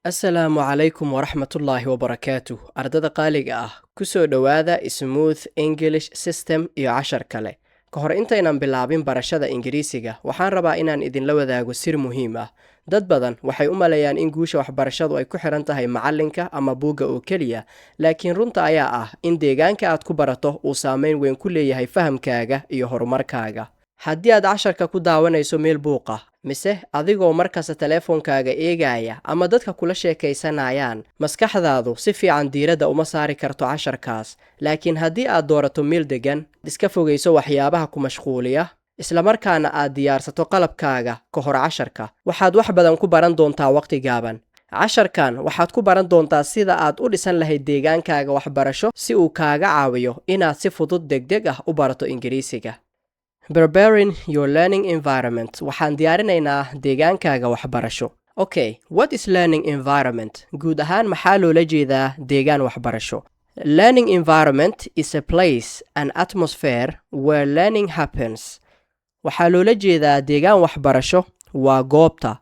Asalaamu calaykum waraxmatullaahi wabarakaatuh. Ardada qaaliga ah, ku soo dhowaada Smooth English System iyo cashar kale. Ka hor intaynan bilaabin barashada Ingiriisiga, waxaan rabaa inaan idinla wadaago sir muhiim ah. Dad badan waxay u maleeyaan in guusha waxbarashadu ay ku xiran tahay macallinka ama buugga oo keliya, laakiin runta ayaa ah in deegaanka aad ku barato uu saameyn weyn ku leeyahay fahamkaaga iyo horumarkaaga. Haddii aad casharka ku daawanayso meel buuqa, mise adigoo markasta teleefonkaaga eegaya ama dadka kula sheekaysanayaan, maskaxdaadu si fiican diiradda uma saari karto casharkaas. Laakiin haddii aad doorato meel deggan, iska fogayso waxyaabaha ku mashquuliya, islamarkaana aad diyaarsato qalabkaaga ka hor casharka, waxaad wax badan ku baran doontaa waqti gaaban. Casharkan waxaad ku baran doontaa sida aad u dhisan lahayd deegaankaaga waxbarasho si uu kaaga caawiyo inaad si fudud, degdeg ah u barato Ingiriisiga. Preparing your learning environment. Waxaan diyaarinaynaa deegaankaaga waxbarasho. Okay, what is learning environment? Guud ahaan, maxaa loola jeedaa deegaan waxbarasho? Learning environment is a place and atmosphere where learning happens. Waxaa loola jeedaa deegaan waxbarasho waa goobta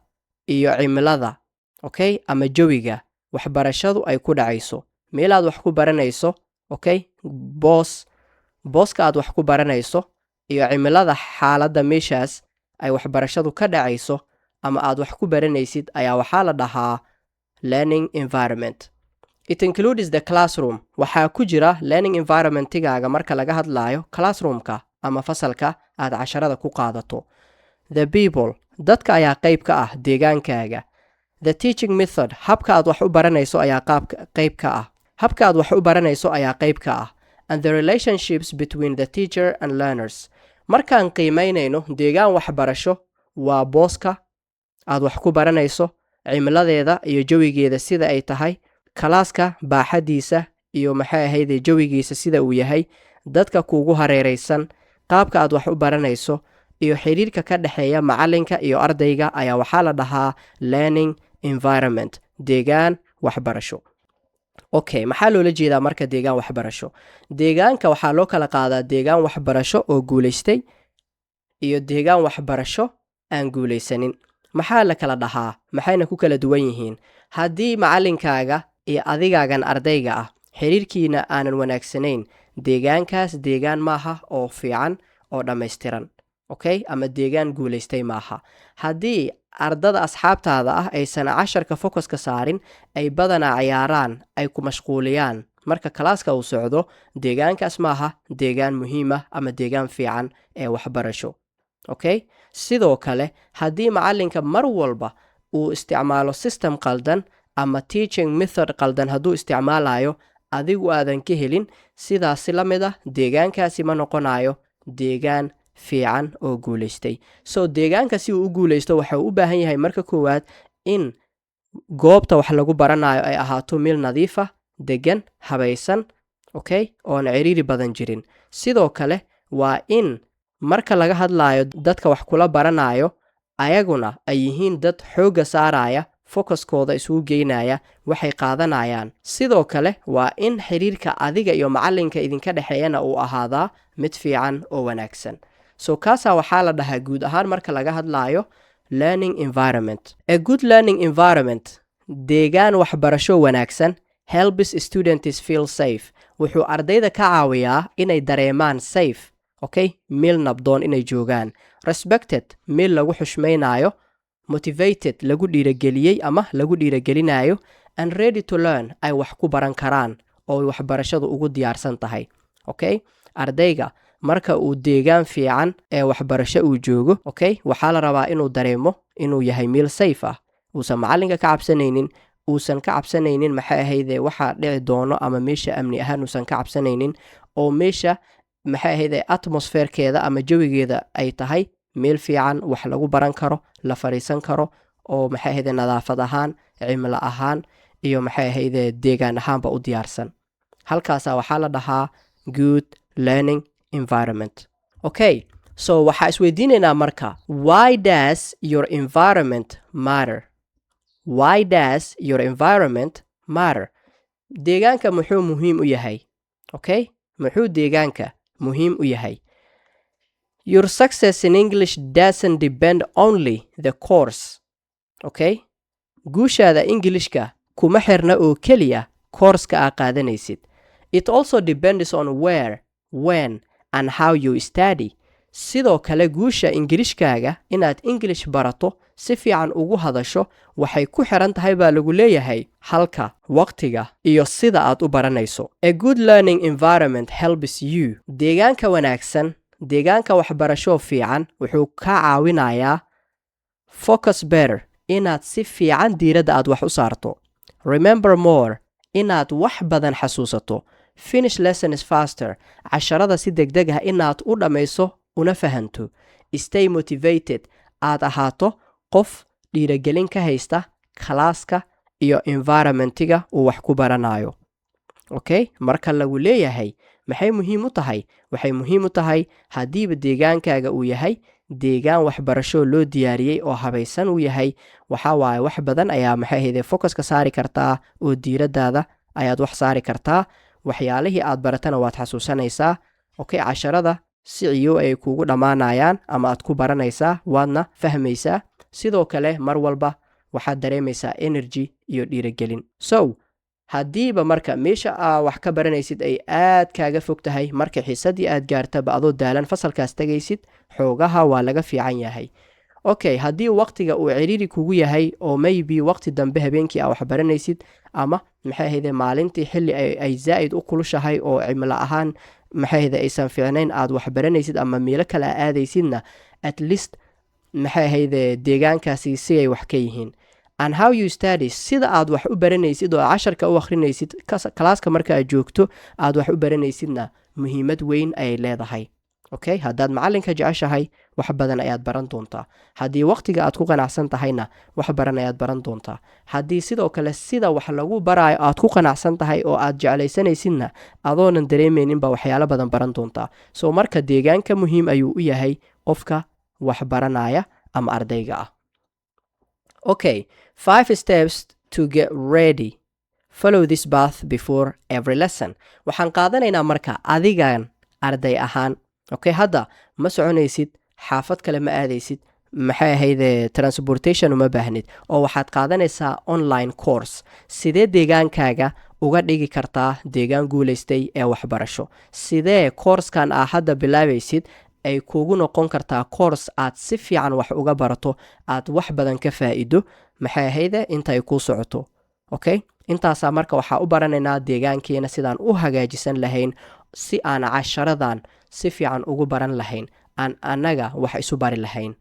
iyo cimilada, okay, ama jawiga waxbarashadu ay ku dhacayso, meelaad wax ku baranayso, okay, booska aad wax ku baranayso iyo cimilada, xaaladda meeshaas ay waxbarashadu ka dhacayso ama aad wax ku baranaysid ayaa waxaa la dhahaa learning environment. It includes the classroom. Waxaa ku jira learning environmentigaaga marka laga hadlayo classroomka ama fasalka aad casharada ku qaadato. The people, dadka ayaa qayb ka ah deegaankaaga. The teaching method, habka aad wax u baranayso ayaa qaab qayb ka ah. Habka aad wax u baranayso ayaa qayb ka ah. And the relationships between the teacher and learners. Markaan qiimeynayno deegaan waxbarasho, waa booska aad wax ku baranayso, cimiladeeda iyo jawigeeda sida ay tahay, kalaaska baaxadiisa iyo, maxay ahayde, jawigiisa sida uu yahay, dadka kuugu hareeraysan, qaabka aad wax u baranayso iyo xiriirka ka dhexeeya macalinka iyo ardayga ayaa waxaa la dhahaa learning environment, deegaan waxbarasho. Okay, maxaa loola jeedaa marka deegaan waxbarasho? Deegaanka waxaa loo kala qaadaa deegaan waxbarasho oo guulaystay iyo deegaan waxbarasho aan guulaysanin. Maxaa la kala dhahaa? Maxayna ku kala duwan yihiin? Haddii macalinkaaga iyo adigaagan ardayga ah xiriirkiina aanan wanaagsanayn, deegaankaas deegaan maaha oo fiican oo dhammaystiran, okay, ama deegaan guulaystay maaha. Haddii ardada asxaabtaada ah aysan casharka focuska saarin, ay badanaa ciyaaraan, ay ku mashquuliyaan marka kalaaska uu socdo, deegaankaas maaha deegaan muhiimah ama deegaan fiican ee waxbarasho. Okay, sidoo kale haddii macalinka mar walba uu isticmaalo system qaldan ama teaching method qaldan hadduu isticmaalayo, adigu aadan ka helin, sidaasi la mid ah deegaankaasi ma noqonayo deegaan fiican oo guulaystay. So deegaanka si uu u guulaysto, waxa uu u baahan yahay marka koowaad in goobta wax lagu baranayo ay ahaato meel nadiifa, degan, habaysan, okay, oon ciriiri badan jirin. Sidoo kale waa in marka laga hadlayo dadka wax kula baranayo, ayaguna ay yihiin dad xoogga saaraya, focuskooda isugu geynaya waxay qaadanayaan. Sidoo kale waa in xiriirka adiga iyo macalinka idinka dhexeeyana uu ahaadaa mid fiican oo wanaagsan. So kaasaa waxaa la dhahaa guud ahaan marka laga hadlayo learning environment. A good learning environment, deegaan waxbarasho wanaagsan, helps students feel safe. Wuxuu ardayda ka caawiyaa inay dareemaan safe, okay, meel nabdoon inay joogaan, respected, meel lagu xushmaynayo, motivated, lagu dhiirageliyey ama lagu dhiiragelinayo, and ready to learn, ay wax ku baran karaan oo waxbarashadu ugu diyaarsan tahay. Okay, ardayga marka uu deegaan fiican ee waxbarasho uu joogo, okay, waxaa la rabaa inuu dareemo inuu yahay meel safe ah, uusan macalinka ka cabsanaynin, uusan ka cabsanaynin, maxay ahayde, waxa dhici doono ama meesha amni ahaan uusan ka cabsanaynin, oo meesha, maxay ahayde, atmospherekeeda ama jawigeeda ay tahay meel fiican, wax lagu baran karo, la fadhiisan karo, oo, maxay ahayde, nadaafad ahaan, cimilo ahaan iyo, maxay ahayde, deegaan ahaanba u diyaarsan. Halkaasaa waxaa la dhahaa good learning environment. Okay, so waxaa isweydiinaynaa marka, why does your environment matter? Why does your environment matter? Deegaanka muxuu muhiim u yahay? Okay, muxuu deegaanka muhiim u yahay? Your success in English doesn't depend only the course. Okay, Guushaada Ingilishka kuma xirna oo keliya course-ka aad qaadanaysid. It also depends on where, when and how you study. Sidoo kale, guusha Ingilishkaaga, inaad English barato, si fiican ugu hadasho, waxay ku xiran tahay, baa lagu leeyahay, halka, waqtiga iyo sida aad u baranayso. A good learning environment helps you. Deegaanka wanaagsan, deegaanka waxbarasho fiican, wuxuu kaa caawinayaa focus better, inaad si fiican diiradda aad wax u saarto, remember more, inaad wax badan xasuusato, finish lessons faster, casharada si degdeg ah inaad u dhammayso una fahanto, stay motivated, aad ahaato qof dhiiragelin ka haysta class-ka iyo environment-iga uu wax ku baranayo. Okay, marka lagu leeyahay maxay muhiim u tahay? Waxay muhiim u tahay haddiiba deegaankaaga uu yahay deegaan waxbarasho loo diyaariyey oo habaysan uu yahay, waxaa waaye wax badan ayaa, maxay ahayde, focus-ka saari kartaa oo diiraddaada ayaad wax saari kartaa. Waxyaalihii aad baratana waad xasuusanaysaa. Okay, casharada si ciyo ay kugu dhammaanayaan ama aad ku baranaysaa, waadna fahmaysaa. Sidoo kale, mar walba waxaad dareemaysaa energy iyo dhiirigelin. So haddiiba marka meesha aa wax ka baranaysid ay aad kaaga fog tahay, marka xiisadii aad gaartaba adoo daalan fasalkaas tegaysid, xoogaha waa laga fiican yahay. Okay, haddii waqtiga uu ciriiri kugu yahay oo maybe waqti dambe habeenkii aa wax baranaysid, ama, maxay ahayde, maalintii xilli ay zaa'id u kulushahay oo cimilo ahaan, maxay ahayde, aysan fiicnayn aad wax baranaysid, ama meelo kale aa aadaysidna, at least, maxay ahayde, deegaankaasi si ay wax ka yihiin and how you study, sida aad wax u baranaysid oo casharka u akhrinaysid, class-ka marka aad joogto aad wax u baranaysidna, muhiimad weyn ayay leedahay. Okay, haddaad macalinka jeceshahay, wax badan ayaad baran doontaa. Haddii waqtiga aad ku qanacsan tahayna, wax baran ayaad baran doontaa. Haddii sidoo kale sida wax lagu baraayo aad ku qanacsan tahay oo aad jeclaysanaysidna, adoonan dareemeyninba waxyaalo badan baran doontaa. So marka deegaanka muhiim ayuu u yahay qofka wax baranaya ama ardayga ah. Okay, five steps to get ready. Follow this path before every lesson. Waxaan qaadanaynaa marka adigan arday ahaan. Okay, hadda ma soconaysid, xaafad kale ma aadaysid, maxay ahayde, transportation uma baahnid, oo waxaad qaadanaysaa online course. Sidee deegaankaaga uga dhigi kartaa deegaan guulaystay ee waxbarasho? Sidee course-kan aa hadda bilaabaysid ay kugu noqon kartaa course aad si fiican wax uga barato, aad wax badan ka faa'iido, maxay ahayde, inta ay kuu socoto? Okay, intaasaa marka waxaa u baranaynaa deegaankeena sidaan u hagaajisan lahayn, si aan casharadan si fiican ugu baran lahayn, aan annaga wax isu bari lahayn.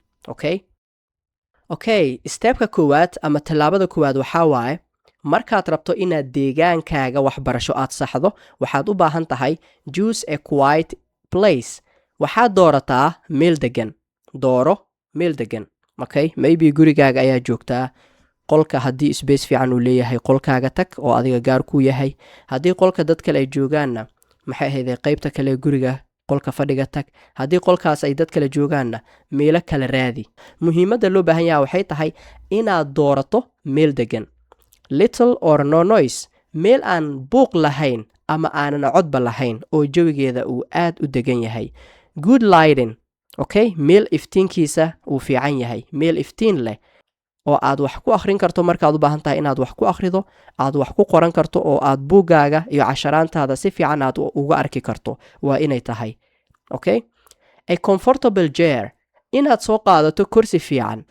Okay, step-ka koowaad ama tallaabada koowaad waxaa waaye, markaad rabto inaad deegaankaaga waxbarasho aad saxdo, waxaad u baahan tahay choose a quiet place. Waxaad doorataa meel degan. Dooro meel degan. Okay, maybe gurigaaga ayaa joogtaa. Qolka haddii space fiican uu leeyahay, qolkaaga tag oo adiga gaar ku yahay. Haddii qolka dad kale ay joogaanna, maxay ahayde, qeybta kale guriga, qolka fadhiga tag. Haddii qolkaas ay dad kale joogaanna, meelo kale raadi. Muhiimadda loo baahan yaha waxay tahay inaad doorato meel degan. Little or no noise, meel aan buuq lahayn ama aanan codba lahayn oo jawigeeda uu aad u degan yahay. Good lighting. Okay, meel iftiinkiisa uu fiican yahay, meel iftiin leh oo aad wax ku akhrin karto markaad u baahan tahay inaad wax ku akhrido, aad wax ku qoran karto, oo aad buuggaaga iyo casharaantaada si fiican aad uga arki karto waa inay tahay. Okay, a comfortable chair, inaad soo qaadato kursi fiican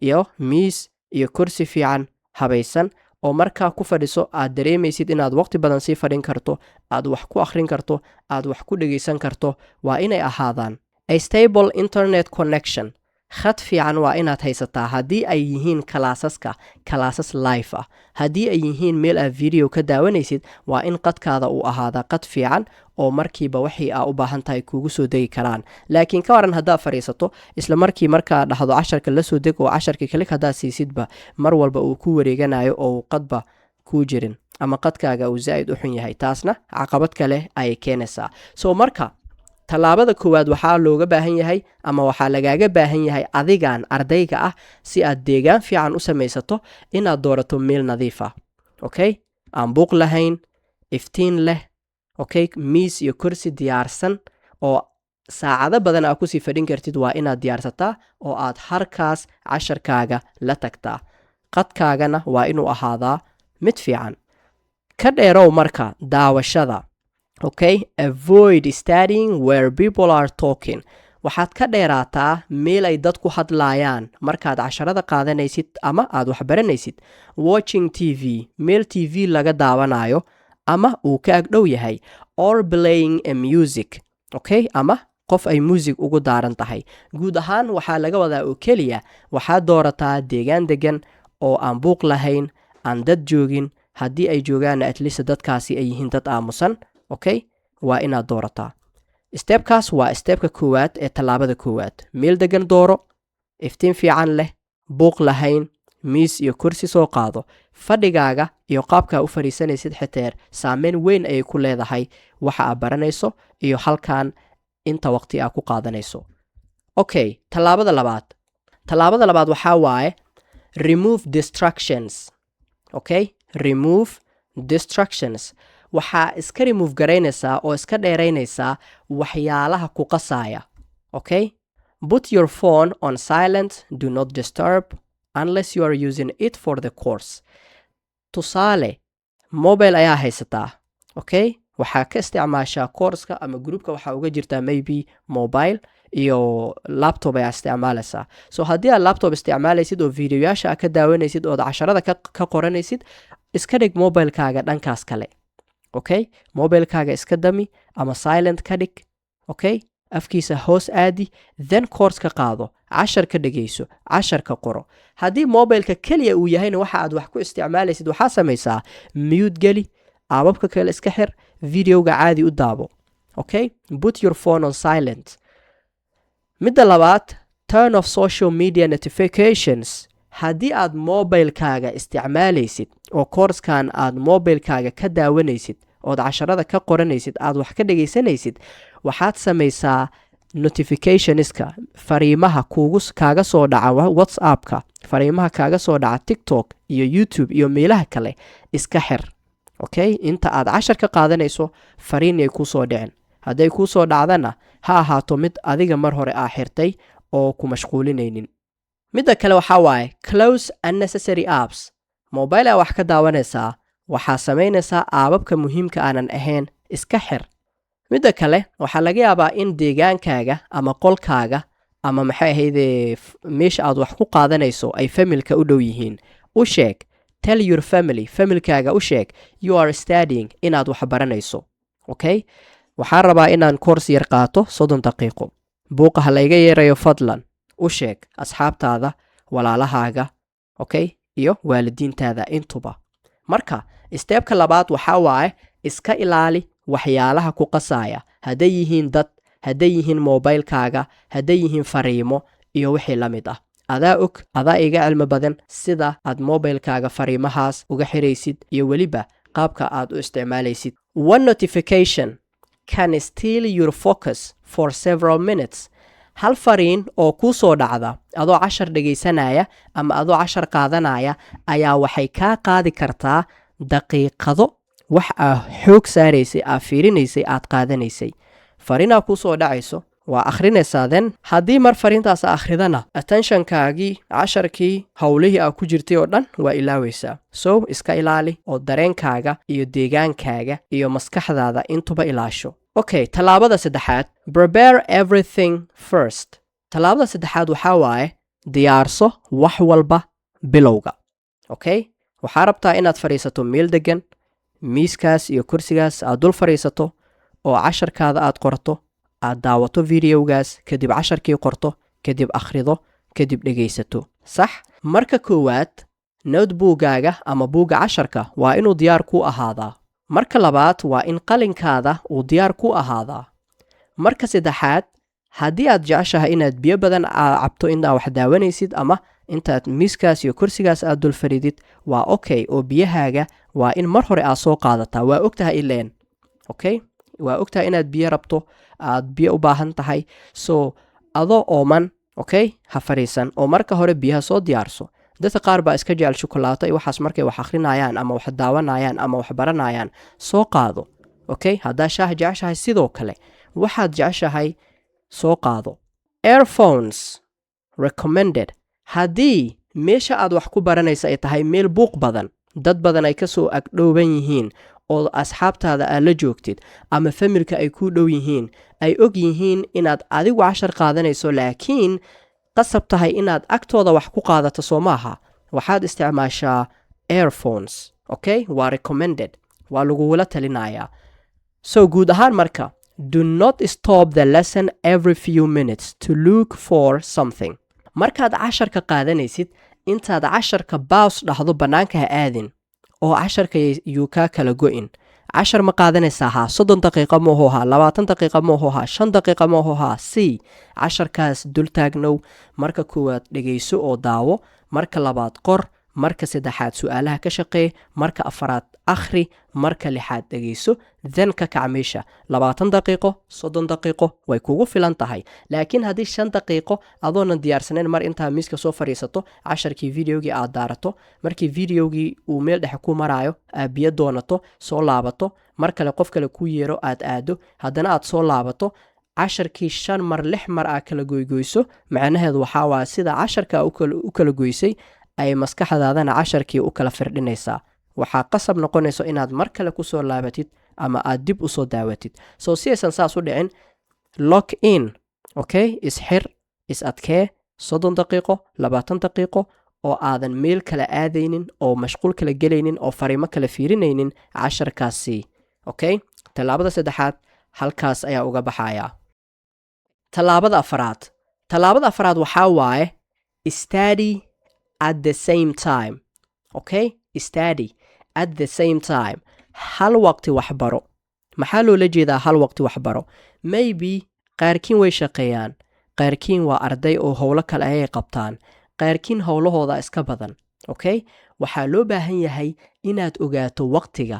iyo miis iyo kursi fiican habaysan oo markaa ku fadhiso aad dareemaysid inaad waqti badan sii fadhin karto, aad wax ku akhrin karto, aad wax ku dhegaysan karto, waa inay ahaadaan. A stable internet connection, khad fiican waa inaad haysataa. Haddii ay yihiin classes-ka classes live ah, haddii ay yihiin meel aad video ka daawanaysid, waa in qadkaada uu ahaadaa qad fiican oo markiiba waxii aa u baahan tahay kuugu soo degi karaan. Laakiin ka waran haddaad fadhiisato, isla markii markaa dhahdo casharka la soo deg oo casharka click haddaad siisidba mar walba uu ku wareeganayo oo uu qadba kuu jirin ama qadkaaga uu zaa'id u xun yahay, taasna caqabad kale ayay keenaysaa. So marka tallaabada koowaad waxaa looga baahan yahay ama waxaa lagaaga baahan yahay adigan ardayga ah, si aad deegaan fiican u samaysato, inaad doorato meel nadiif ah, okay, aan buuq lahayn, iftiin leh, okay, miis iyo kursi diyaarsan oo saacado badan aa kusii fadhin kartid waa inaad diyaarsataa oo aad harkaas casharkaaga la tagtaa. Qadkaagana waa inuu ahaadaa mid fiican. Ka dheerow marka daawashada. Okay, avoid studying where people are talking. Waxaad ka dheeraataa meel ay dad ku hadlaayaan markaad casharada qaadanaysid ama aad wax baranaysid. Watching TV, meel TV laga daawanayo ama uu ka agdhow yahay, or playing a music, okay, ama qof ay muusig ugu daaran tahay. Guud ahaan waxaa laga wadaa oo keliya, waxaad doorataa deegaan degan oo aan buuq lahayn, aan dad joogin. Haddii ay joogaanna, at least dadkaasi ay yihiin dad aamusan. Okay, waa inaad doorataa stepkaas. Waa stepka koowaad ee tallaabada koowaad. Meel degan dooro, iftiin fiican leh, buuq lahayn. Miis iyo kursi soo qaado. Fadhigaaga iyo qaabkaa u fadhiisanaysid xiteer saameyn weyn ayay ku leedahay waxa aad baranayso iyo halkan inta waqti aa ku qaadanayso. Okay, tallaabada labaad. Tallaabada labaad waxaa waaye remove distractions. Okay, remove distractions. Waxaa iska remove garaynaysaa oo iska dheeraynaysaa waxyaalaha ku qasaaya. Okay, put your phone on silent, do not disturb, unless you are using it for the course. Tusaale, mobile ayaa haysataa. Okay, waxaa ka isticmaashaa courseka ama groupka waxaa uga jirtaa maybe mobile iyo laptop ayaa isticmaalaysaa. So haddii aad laptop isticmaalaysid oo videoyaasha aad ka daawanaysid ood casharada ka qoranaysid, iska dhig mobilekaaga dhankaas kale. Okay, mobilekaaga iska dami ama silent ka dhig. Okay, afkiisa hoos aadi, then course ka qaado, cashar ka dhegayso, cashar ka qoro. Haddii mobileka keliya uu yahayna waxa aad wax ku isticmaalaysid, waxaa samaysaa mute geli, appabka kale iska xir, videoga caadi u daabo. Okay, put your phone on silent. Midda labaad, turn off social media notifications. Haddii aad mobilekaaga isticmaalaysid oo coursekan aad mobilekaaga ka daawanaysid ood casharada ka qoranaysid, aad wax ka dhegaysanaysid, waxaad samaysaa notificationska, fariimaha kuugu kaaga soo dhaca WhatsAppka, fariimaha kaaga soo dhaca TikTok iyo YouTube iyo meelaha kale iska xir. Okay, inta aad cashar ka qaadanayso fariin ay kuusoo dhicin. Hadday kuu soo dhacdana, ha ahaato mid adiga mar hore aa xirtay oo ku mashquulinaynin. Midda kale waxaa waaye close unnecessary apps. Mobile aa wax ka daawanaysaa, waxaa samaynaysaa appabka muhiimka aanan ahayn iska xir. Midda kale, waxaa laga yaabaa in deegaankaaga ama qolkaaga ama maxay ahayde meesha aad wax ku qaadanayso ay familka u dhow yihiin. U sheeg, tell your family, familkaaga u sheeg you are studying, inaad wax baranayso. Okay, waxaan rabaa inaan course yar qaato 30 daqiiqo, buuqa ha layga yeerayo fadlan. U sheeg asxaabtaada, walaalahaaga, okay, iyo waalidiintaada intuba. Marka stepka labaad waxaa waaye iska ilaali waxyaalaha ku qasaya, hadday yihiin dad, hadday yihiin mobilkaaga, hadday yihiin fariimo iyo wixii la mid ah. Adaa og, adaa iga cilmi badan sida aad mobilkaaga fariimahaas uga xiraysid iyo weliba qaabka aad u isticmaalaysid. One notification can steal your focus for several minutes. Hal fariin oo kuu soo dhacda adoo cashar dhegaysanaya ama adoo cashar qaadanaya ayaa waxay kaa qaadi kartaa daqiiqado. Wax aa xoog saaraysay, aa fiirinaysay, aad qaadanaysay, fariinaa kuu soo dhacayso, waa akhrinaysaa. Then haddii mar fariintaas akhridana, attentionkaagii, casharkii, howlihii aa ku jirtay oo dhan waa ilaaweysaa. So iska ilaali oo dareenkaaga iyo deegaankaaga iyo maskaxdaada intuba ilaasho. Okay, tallaabada saddexaad, prepare everything first. Tallaabada saddexaad waxaa waaye diyaarso wax walba bilowga. Okay, waxaa rabtaa inaad fadhiisato meel degan, miiskaas iyo kursigaas aad dul fadhiisato oo casharkaada aad qorato, aad daawato videogaas, kadib casharkii qorto, kadib akhrido, kadib dhegaysato. Sax? Marka koowaad, notebookgaaga ama buugga casharka waa inuu diyaar ku ahaadaa. Marka labaad, waa in qalinkaada uu diyaar ku ahaadaa. Marka saddexaad, haddii aad jeceshahay inaad biyo badan cabto intaa wax daawanaysid ama intaad miiskaas iyo kursigaas aad dul fadhidid, waa okay, oo biyahaaga waa in mar hore aad soo qaadataa. Waa ogtahay ileen. Okay, waa ogtahay inaad biyo rabto, aad biyo u baahan tahay. So adoo ooman, okay, ha fadhiisan oo marka hore biyaha soo diyaarso. Dadka qaar baa iska jecel shukulaato iyo waxaas markay wax akhrinayaan ama wax daawanayaan ama wax baranayaan. Soo qaado. Okay, haddaa shaah jeceshahay, sidoo kale waxaad jeceshahay soo qaado. Earphones recommended. Haddii Meesha aad wax ku baranaysa ay tahay meel buuq badan, dad badan ay kasoo agdhooban yihiin, oo asxaabtaada aad la joogtid ama familka ay kuu dhow yihiin, ay og yihiin inaad adigu cashar qaadanayso, laakiin qasab tahay inaad agtooda wax ku qaadato, soo maaha? Waxaad isticmaashaa earphones, okay? Waa recommended, waa lagugula talinayaa. So guud ahaan marka, do not stop the lesson every few minutes to look for something. Markaad casharka qaadanaysid, intaad casharka pause dhahdo, bannaanka ha aadin oo casharka yuu kaa kala go-in. Cashar ma qaadanaysaa? Haa. 30 daqiiqo moohu ahaa? 20 daqiiqa moohu ahaa? 5 daqiiqa moohu ahaa? Si casharkaas dul taagnow. Marka koowaad dhegayso oo daawo, marka labaad qor, marka saddexaad su-aalaha ka shaqee, marka afaraad akhri, marka lixaad dhegayso, then ka kac meesha. 20 daqiiqo, 30 daqiiqo way kugu filan tahay. Laakiin haddii 5 daqiiqo adoonan diyaarsanayn mar intaa miiska soo fadhiisato, casharkii videogii aad daarato, markii videogii uu meel dhexe ku maraayo aad biyo doonato, soo laabato, mar kale qof kale ku yeero, aad aado, haddana aad soo laabato, casharkii shan mar, lix mar aa kala goygoyso, macnaheedu waxaa waaya sida casharka u kala goysay ay maskaxdaadana casharkii u kala firdhinaysaa. Waxaa qasab noqonayso inaad mar kale kusoo laabatid ama aad dib usoo daawatid. So si aysan saas u dhicin, lock in, okay? Isxir, is adkee. 30 daqiiqo, 20 daqiiqo oo aadan meel kala aadaynin oo mashquul kala gelaynin oo fariimo kala fiirinaynin casharkaasi, okay? Tallaabada saddexaad halkaas ayaa uga baxayaa. Tallaabada afaraad, tallaabada afaraad waxaa waaye study at the same time, okay? Study at the same time, hal waqti waxbaro. Maxaa loola jeedaa hal waqti waxbaro? Maybe qaarkiin way shaqeeyaan, qaarkiin waa arday oo howlo kale ayay qabtaan, qaarkiin howlahooda iska badan, okay? Waxaa loo baahan yahay inaad ogaato waqtiga,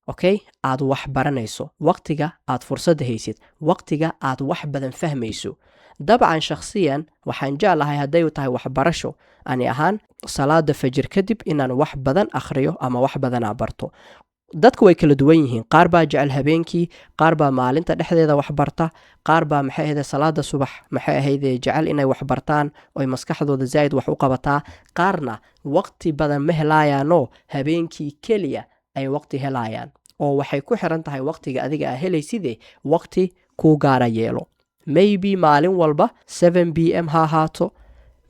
okay, aad wax baranayso, waqtiga aad fursadda haysid, waqtiga aad wax badan fahmayso. Dabcan shakhsiyan waxaan jeclahay, hadday tahay waxbarasho, ani ahaan salaada fajir kadib inaan wax badan akhriyo ama wax badanaa barto. Dadku way kala duwan yihiin. Qaar baa jecel habeenkii, qaar baa maalinta dhexdeeda wax barta, qaar baa, maxay ahayde, salaada subax, maxay ahayde, jecel inay wax bartaan oy maskaxdooda zaa'id wax u qabataa. Qaarna waqti badan ma helaayaanoo habeenkii keliya ay waqti helayaan. Oo waxay ku xiran tahay waqtiga adiga aa helayside. Waqti kuu gaara yeelo. Maybe maalin walba 7 p.m. ha ahaato,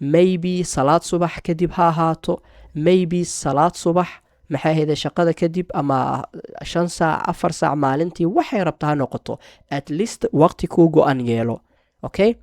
maybe salaad subax kadib ha ahaato, maybe salaad subax, maxay ahayde, shaqada kadib, ama 5 saac, 4 saac maalintii, waxay rabta ha noqoto. At least waqti kuu go-an yeelo, okay?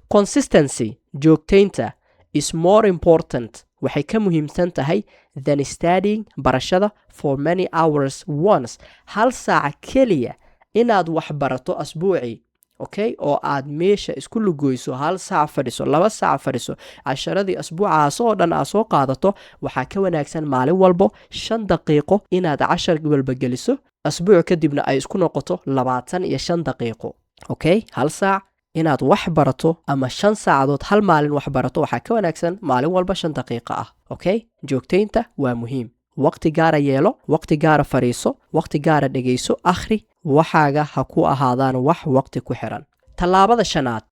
Consistency, joogtaynta, is more important, waxay ka muhiimsan tahay, than studying, barashada, for many hours once. Hal saaca keliya inaad wax barato asbuucii, okay, oo aad meesha isku lugoyso, hal saac fadhiso, 2 saac fadhiso, casharadii asbuucaas oo dhan aad soo qaadato, waxaa ka wanaagsan maalin walbo 5 daqiiqo inaad cashar walba geliso, asbuuc kadibna ay isku noqoto 25 daqiiqo, okay? Hal saac inaad wax barato ama 5 saacadood hal maalin wax barato waxaa ka wanaagsan maalin walba 5 daqiiqo ah, okay? Joogtaynta waa muhiim. Waqti gaara yeelo, waqti gaara fadhiiso, waqti gaara dhegayso, akhri. Waxaaga ha ku ahaadaan wax waqti ku xiran. Tallaabada shanaad,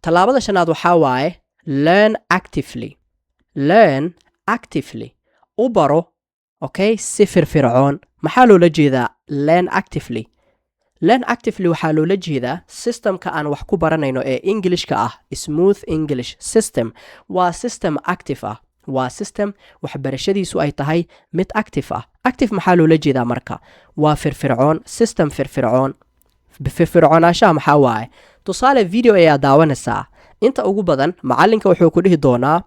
tallaabada shanaad waxaa waaye learn actively. Learn actively, u baro, okay, si firfircoon. Maxaa loola jeedaa learn actively? Learn actively waxaa loola jeedaa systemka aan wax ku baranayno ee Englishka ah, Smooth English System, waa system active ah, waa system waxbarashadiisu ay tahay mid active ah. Active maxaa loola jeedaa marka? Waa firfircoon, system firfircoon. Firfircoonaanshaha maxaa waaye? Tusaale, video ayaa daawanaysaa. Inta ugu badan macalinka wuxuu ku dhihi doonaa,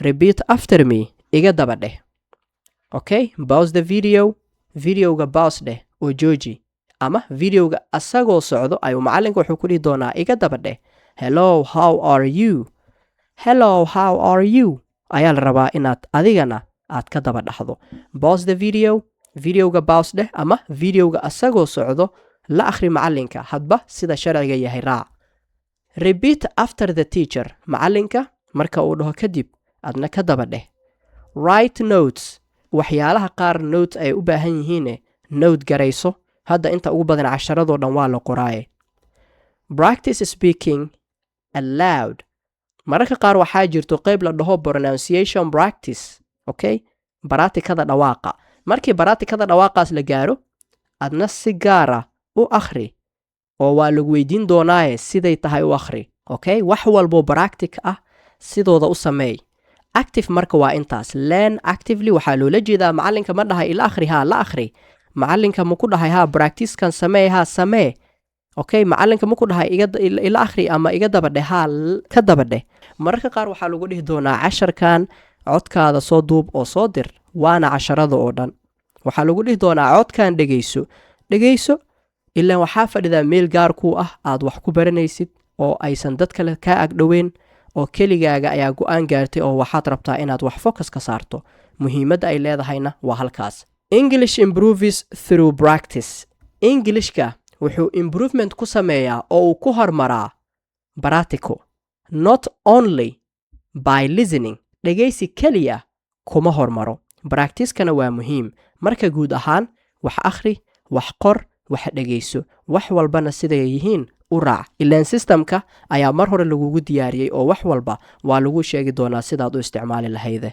"Repeat after me," iga daba dheh. Okay, pause the video, videoga pause dheh oo jooji, ama videoga asagoo socdo ayuu macalinka wuxuu ku dhihi doonaa, "Iga daba dheh. Hello, how are you? Hello, how are you?" Ayaa la rabaa inaad adigana aad ka daba dhaxdo. Pause the video, videoga pause dheh, ama videoga asagoo socdo la akhri macalinka. Hadba sida sharciga yahay raac. Repeat after the teacher, macalinka marka uu dhaho kadib adna ka daba dheh. Write notes, waxyaalaha qaar note ay u baahan yihiine note garayso. Hadda inta ugu badan casharadoo dhan waa la qoraaye. Practice speaking aloud, Mararka qaar waxaa jirto qayb la dhaho pronunciation practice, okay, baraatikada dhawaaqa. Markii baraatikada dhawaaqaas la gaaro, adna si gaara u akhri oo waa lagu weydiin doonaaye siday tahay u akhri. Okay, wax walbo practice ah sidooda u sameey. Active marka waa intaas. Learn actively waxaa loola jeedaa, macalinka ma dhahay ila akhri? Haa, la akhri. Macalinka ma ku dhahay haa, practicekan samee? Haa, samee. Okay, macalinka ma ku dhahay ila akhri ama iga dabadheh? Haa, ka dabadheh. Mararka qaar waxaa lagu dhihi doonaa casharkan codkaada soo duub oo soo dir, waana casharada oo dhan. Waxaa lagu dhihi doonaa codkan dhegayso, dhegayso. Ilaan waxaa fadhidaa meel gaar kuu ah aad wax ku baranaysid oo aysan dad kale kaa agdhoweyn, oo keligaaga ayaa go-aan gaartay oo waxaad rabtaa inaad wax focus ka saarto. Muhiimadda ay leedahayna waa halkaas. English improves through practice. Englishka wuxuu improvement ku sameeyaa oo uu ku hormaraa baratico, not only by listening. Dhegaysi keliya kuma hormaro, practicekana waa muhiim. Marka guud ahaan, wax akhri, wax qor, wax dhegayso, wax walbana siday yihiin u raac. Ilaan systemka ayaa mar hore lagugu diyaariyey oo wax walba waa lagu sheegi doonaa sidaad u isticmaali lahayde.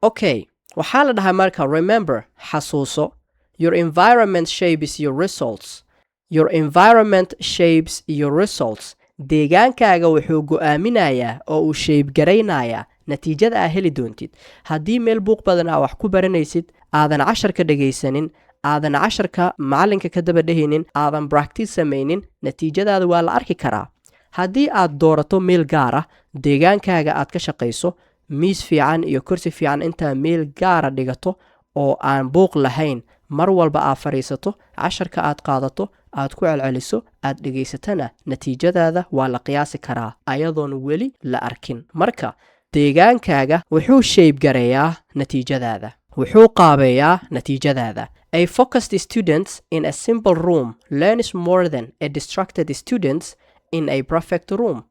Okay, waxaa la dhahaa marka, remember, xasuuso, your environment shapes your results. Your environment shapes your results. Deegaankaaga wuxuu go'aaminayaa oo uu shape garaynayaa natiijada aa heli doontid. Haddii meel buuq badan aa wax ku baranaysid, aadan casharka dhegaysanin, aadan casharka macalinka ka daba dhehaynin, aadan practice samaynin, natiijadaada waa la arki karaa. Haddii aad doorato meel gaar ah, deegaankaaga aad ka shaqayso, miis fiican iyo kursi fiican intaa meel gaara dhigato oo aan buuq lahayn, mar walba aad fadhiisato, casharka aad qaadato, aad ku celceliso, aad dhegaysatana, natiijadaada waa la qiyaasi karaa ayadoon weli la arkin. Marka deegaankaaga wuxuu shape gareeyaa natiijadaada, wuxuu qaabeeyaa natiijadaada. A focused student in a simple room learns more than a distracted student in a perfect room.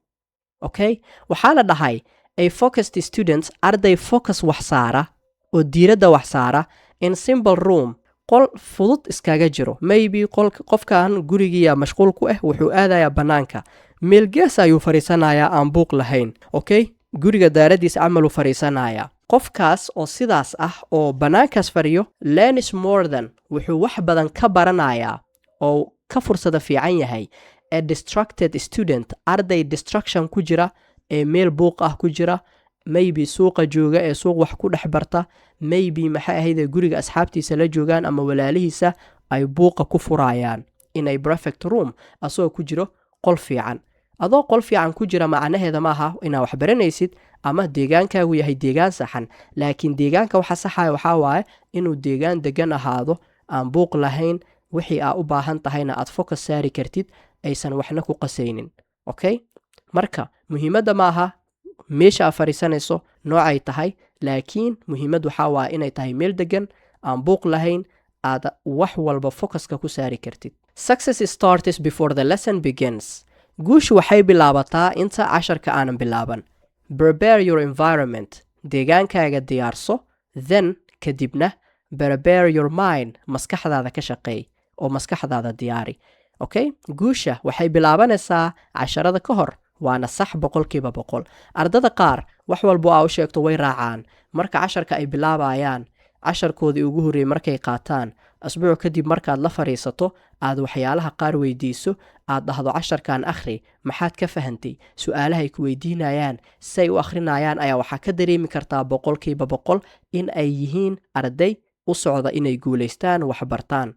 Okay, waxaa la dhahay a focused student, arday focus wax saara oo diiradda wax saara, in simple room, qol fudud iskaga jiro. Maybe qol qofkan gurigiiya mashquul ku ah, wuxuu aadayaa bannaanka, meel gees ayuu fadhiisanayaa aan buuq lahayn. Okay, guriga daaradiis camaluu fadhiisanayaa. Qofkaas oo sidaas ah oo bannaankaas fadhiyo, learns more than, wuxuu wax badan ka baranayaa oo ka fursada fiican yahay, a distracted student, arday distraction ku jira ee meel buuq ah ku jira, maybe suuqa jooga ee suuq wax ku dhex barta, maybe maxay ahayde, guriga asxaabtiisa la joogaan ama walaalihiisa ay buuqa ku furayaan, in a perfect room, asagoo ku jiro qol fiican. Adoo qol fiican ku jira macnaheeda maaha inaad wax baranaysid ama deegaankaagu yahay deegaan saxan, laakiin deegaanka waxa saxaya waxaa waaye inuu deegaan degan ahaado, aan buuq lahayn, wixii aa u baahan tahayna aad focus saari kartid, aysan waxna ku qasaynin. Okay, marka muhiimadda maaha meesha aad fadhiisanayso noocay tahay, laakiin muhiimad waxaa waaye inay tahay meel degan, aan buuq lahayn, aad wax walba focuska ku saari kartid. Success starts before the lesson begins. Guushu waxay bilaabataa inta casharka aanan bilaaban. Prepare your environment, deegaankaaga diyaarso. Then, kadibna, prepare your mind, maskaxdaada ka shaqeey oo maskaxdaada diyaari. Okay, guusha waxay bilaabanaysaa casharada ka hor, waana sax 100%. Ardada qaar wax walbo aa u sheegto way raacaan. Marka casharka ay bilaabayaan, casharkoodii ugu horreeyey markay qaataan, asbuuc kadib markaad la fadhiisato, aad waxyaalaha qaar weydiiso, aad dhahdo casharkan akhri, maxaad ka fahantay, su-aalahay ku weydiinayaan, say u akhrinayaan, ayaa waxaa ka dareemi kartaa 100% in ay yihiin arday u socda inay guulaystaan, waxbartaan,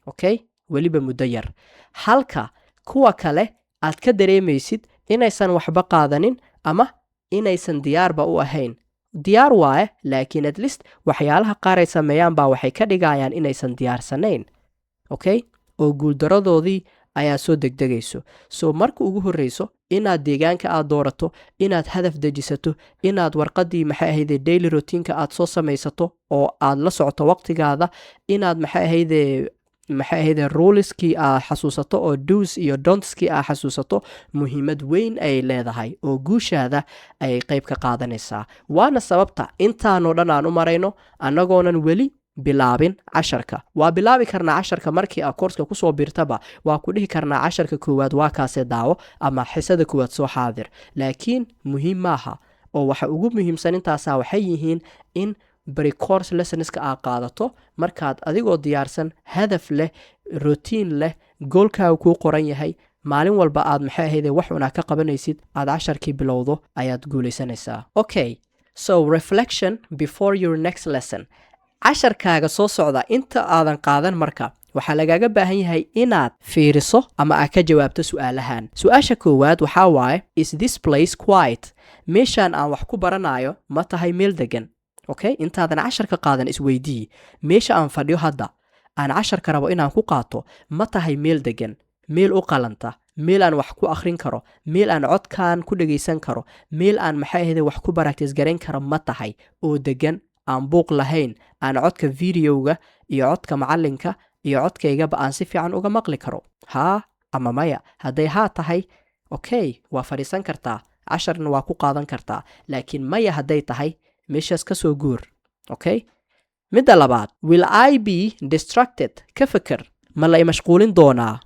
okay, weliba muddo yar, halka kuwa kale aad ka dareemaysid inaysan waxba qaadanin ama inaysan diyaarba u ahayn. Diyaar waaye, laakiin at least waxyaalaha qaar ay sameeyaan baa waxay ka dhigayaan inaysan diyaarsanayn. Okay, oo guuldaradoodii ayaa soo degdegayso. So marka ugu horreyso, inaad deegaanka aad doorato, inaad hadaf dejisato, inaad warqadii, maxay ahayde, daily routineka aad soo samaysato oo aad la socoto waqtigaada, inaad maxay ahayde ruleskii aad xasuusato oo dos iyo dontskii aad xasuusato, muhiimad weyn ayay leedahay oo guushaada ayay qayb ka qaadanaysaa. Waana sababta intaanoo dhan aan u marayno annagoonan weli. Bilaabin casharka, waa bilaabi karnaa casharka markii aad courseka kusoo biirtaba. Waa ku dhihi karnaa casharka koowaad waa kaasee, daawo, ama xisada koowaad soo xaadir, laakiin muhiim maaha. Oo waxa ugu muhiimsan intaasaa waxay yihiin in pre-course lessonska aad qaadato markaad adigoo diyaarsan, hadaf leh, routine leh, goalkaaga kuu qoran yahay, maalin walba aad, maxay ahayde, wax unaa ka qabanaysid, aad casharkii bilowdo, ayaad guulaysanaysaa. Okay, so reflection before your next lesson. Casharkaaga soo socda inta aadan qaadan marka waxaa lagaaga baahan yahay inaad fiiriso ama aad ka jawaabto su-aalahan. Su-aasha koowaad waxaa waaye: Is this place quiet? Meeshaan aan wax ku baranayo ma tahay meel degan? Okay, intaadan casharka qaadan isweydii: meesha aan fadhiyo hadda, aan casharka rabo inaan ku qaato, ma tahay meel degan, meel u qalanta, meel aan wax ku akhrin karo, meel aan codkan ku dhegaysan karo, meel aan, maxay ahayde, wax ku practice garayn karo ma tahay, oo degan, aan buuq lahayn, aan codka videoga iyo codka macalinka iyo codkaygaba aan si fiican uga maqli karo? Haa ama maya? Hadday haa tahay, okay, waa fadhiisan kartaa, casharna waa ku qaadan kartaa. Laakiin maya hadday tahay, meeshaas ka soo guur. Okay, midda labaad: Will I be distracted? Ka feker, ma la imashquulin doonaa?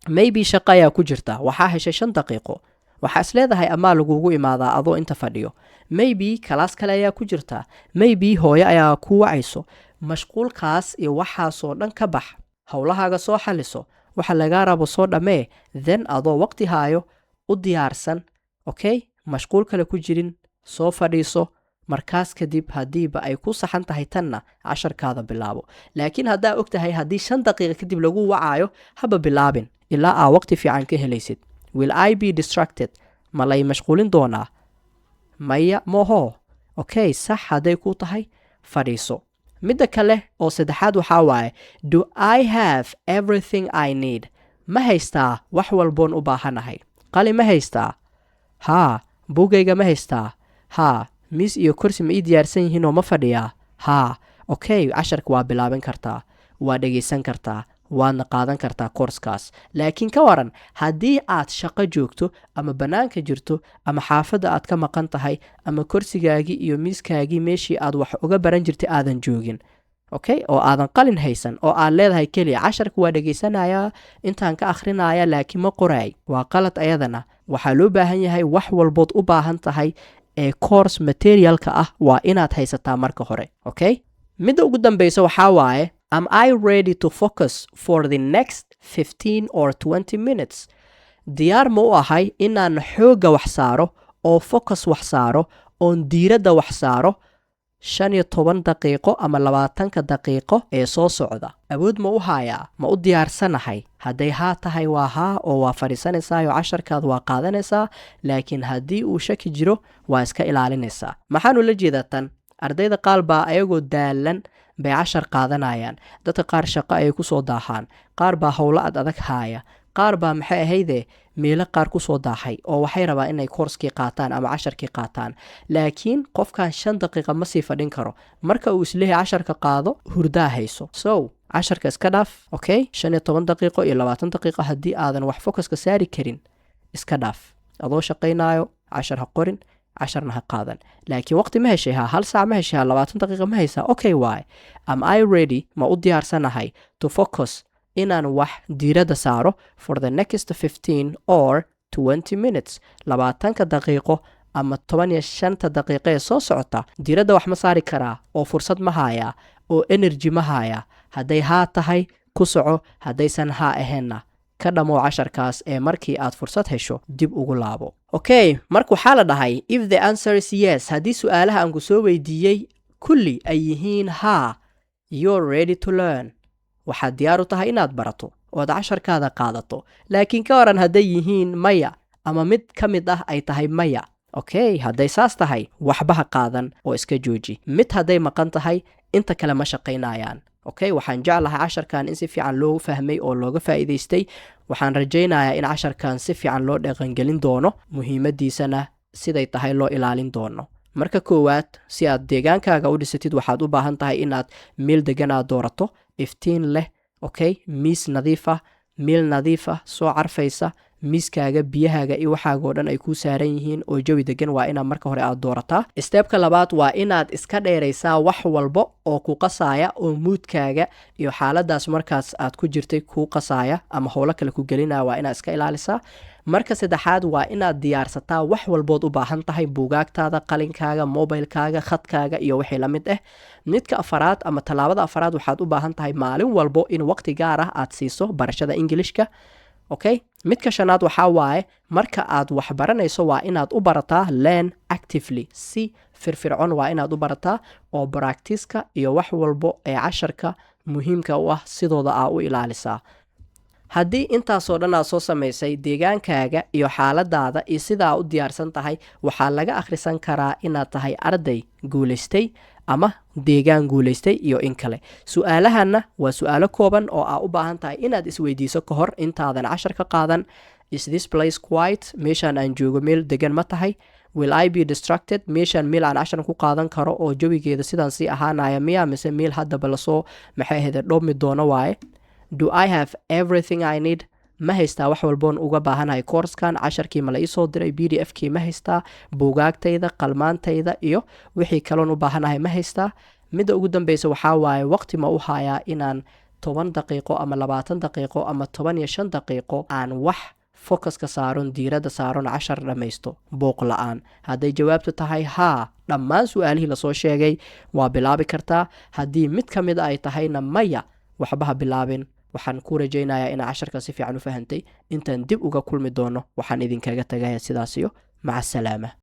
Maybe shaqo ayaa ku jirta, waxaa heshay 5 daqiiqo, waxaa is leedahay amaa lagugu imaadaa adoo inta fadhiyo. Maybe class kale ayaa ku jirta, maybe hooyo ayaa ku wacayso. Mashquulkaas iyo waxaasoo dhan ka bax, howlahaaga soo xaliso, waxa lagaa rabo soo dhammee, then adoo waqti haayo, u diyaarsan, okay, mashquul kale ku jirin, soo fadhiiso. Markaas kadib, haddiiba ay ku saxan tahay tanna, casharkaada bilaabo. Laakiin haddaa og tahay haddii 5 daqiiqa kadib lagu wacaayo, haba bilaabin ilaa aa waqti fiican ka helaysid. Will I be distracted? Ma lay mashquulin doonaa? Maya mooho? Okay, sax hadday ku tahay, fadhiiso. Midda kale oo saddexaad waxaa waaye: Do I have everything I need? Ma haystaa wax walboon u baahanahay? Qalin ma haystaa? Haa. Buugayga ma haystaa? Haa. Miis iyo kursi ma ii diyaarsan yihiin oo ma fadhiyaa? Haa. Okay, casharka waa bilaaban kartaa, waa dhegaysan kartaa, waadna qaadan kartaa coursekaas. Laakiin ka waran haddii aad shaqo joogto ama bannaanka jirto ama xaafadda aad ka maqan tahay ama kursigaagii iyo miiskaagii, meeshii aad wax uga baran jirtay, aadan joogin, okay, oo aadan qalin haysan, oo aad leedahay keliya casharka waa dhegaysanayaa, intaan ka akhrinaya, laakiin ma qoraay? Waa qalad ayadana. Waxaa loo baahan yahay wax walbood u baahan tahay ee course materialka ah waa inaad haysataa marka hore. Okay, midda ugu dambeysa waxaa waaye: Am I ready to focus for the next 15 or 20 minutes? Diyaar ma u ahay inaan xoogga wax saaro oo focus wax saaro oon diiradda wax saaro 15 daqiiqo ama 20-ka daqiiqo ee soo socda? Awood ma u hayaa? Ma u diyaarsanahay? Hadday haa tahay, waa haa oo waa fadhiisanaysaa oo casharkaad waa qaadanaysaa. Laakiin haddii uu shaki jiro, waa iska ilaalinaysaa. Maxaanu la jeedaa tan? Ardayda qaar baa ayagoo daalan bay cashar qaadanayaan. Dadka qaar shaqo ayay kusoo daahaan, qaar baa howlo ad adag haaya, qaar baa, maxay ahayde, meelo qaar kusoo daahay oo waxay rabaan inay coursekii qaataan ama casharkii qaataan. Laakiin qofkan 5 daqiiqa ma sii fadhin karo. Marka uu isleeyahay casharka qaado, hurdaa hayso. So casharka iska dhaaf. Okay, 15 daqiiqo iyo 20 daqiiqo haddii aadan wax focuska saari karin, iska dhaaf. Adoo shaqaynaayo cashar ha qorin, casharna ha qaadan. Laakiin waqti ma heshay? Ha. Hal saac ma heshay? Ha. 20 daqiiqa ma haysaa? Okay waay. Am I ready? Ma u diyaarsanahay to focus, inaan wax diiradda saaro, for the next 15 or 20 minutes? 20-ka daqiiqo ama 15-ta daqiiqo ee soo socota diiradda wax ma saari karaa oo fursad ma hayaa oo energy ma hayaa? Hadday haa tahay, ku soco. Haddaysan haa ahaynna, ka dhammow casharkaas ee markii aad fursad hesho dib ugu laabo. Okay, marka waxaa la dhahay: if the answer is yes, haddii su-aalaha aan ku soo weydiiyey kulli ay yihiin haa, you're ready to learn, waxaad diyaar u tahay inaad barato ood casharkaada qaadato. Laakiin ka waran hadday yihiin maya ama mid ka mid ah ay tahay maya? Okay, hadday saas tahay, waxba ha qaadan oo iska jooji. Mid hadday maqan tahay, inta kale ma shaqaynayaan. Okay, waxaan jeclahay casharkan in si fiican loo fahmay oo looga faa'iidaystay. Waxaan rajaynayaa in casharkan si fiican loo dhaqangelin doono, muhiimadiisana siday tahay loo ilaalin doono. Marka koowaad, si aad deegaankaaga u dhisatid, waxaad u baahan tahay inaad meel degan aad doorato, iftiin leh, okay, miis nadiif ah, meel nadiif ah, soo carfaysa, Miiskaaga, biyahaaga iyo waxaaga oo dhan ay kuu saaran yihiin oo jawi degan waa inaad marka hore aad doorataa. Stepka labaad waa inaad iska dheeraysaa wax walba oo ku qasaya oo moodkaaga iyo xaaladaas markaas aad ku jirtay kuu qasaya ama howlo kale ku gelinaya, waa inaad iska ilaalisaa. Marka saddexaad waa inaad diyaarsataa wax walbood u baahan tahay: buugaagtaada, qalinkaaga, mobilkaaga, khadkaaga iyo wixii la mid ah. Midka afaraad ama tallaabada afaraad, waxaad u baahan tahay maalin walbo in waqti gaar ah aad siiso barashada Ingilishka. Okay, midka shanaad waxaa waaye, marka aad wax baranayso waa inaad u barataa learn actively, si firfircoon waa inaad u barataa oo practiceka iyo wax walbo ee casharka muhiimka u ah sidooda aa u ilaalisaa. Haddii intaasoo dhan aad soo samaysay, deegaankaaga iyo xaaladaada iyo sidaa u diyaarsan tahay, waxaa laga akhrisan karaa inaad tahay arday guulaystay ama deegaan guulaystay iyo in kale. Su-aalahanna waa su-aalo kooban oo aa u baahan tahay inaad isweydiiso ka hor intaadan cashar ka qaadan. Is this place quiet? Meeshaan aan joogo meel degan ma tahay? Will I be distracted? Meeshaan meel aan cashar ku qaadan karo oo jawigeeda sidaan sii ahaanaya miya, mise meel haddaba lasoo, maxay ahayde, dhoomi doono waaye? Do I have everything I need? Ma haystaa wax walboon uga baahanahay koorskan? Casharkii ma la iisoo diray? PDF kii ma haystaa? Buugaagtayda, qalmaantayda iyo wixii kaloon u baahanahay ma haystaa? Midda ugu dambeysa waxaa waaye, waqti ma u hayaa inaan 10 daqiiqo ama 20 daqiiqo ama 15 daqiiqo aan wax focuska saaron, diiradda saaron, cashar dhammaysto buuq la-aan? Hadday jawaabtu tahay haa dhammaan su-aalihii lasoo sheegay, waa bilaabi kartaa. Haddii mid ka mid ay tahayna maya, waxba ha bilaabin. Waxaan ku rajaynayaa inaa casharka si fiican u fahantay. Intaan dib uga kulmi doono, waxaan idinkaga tagaya sidaas iyo maca asalaama.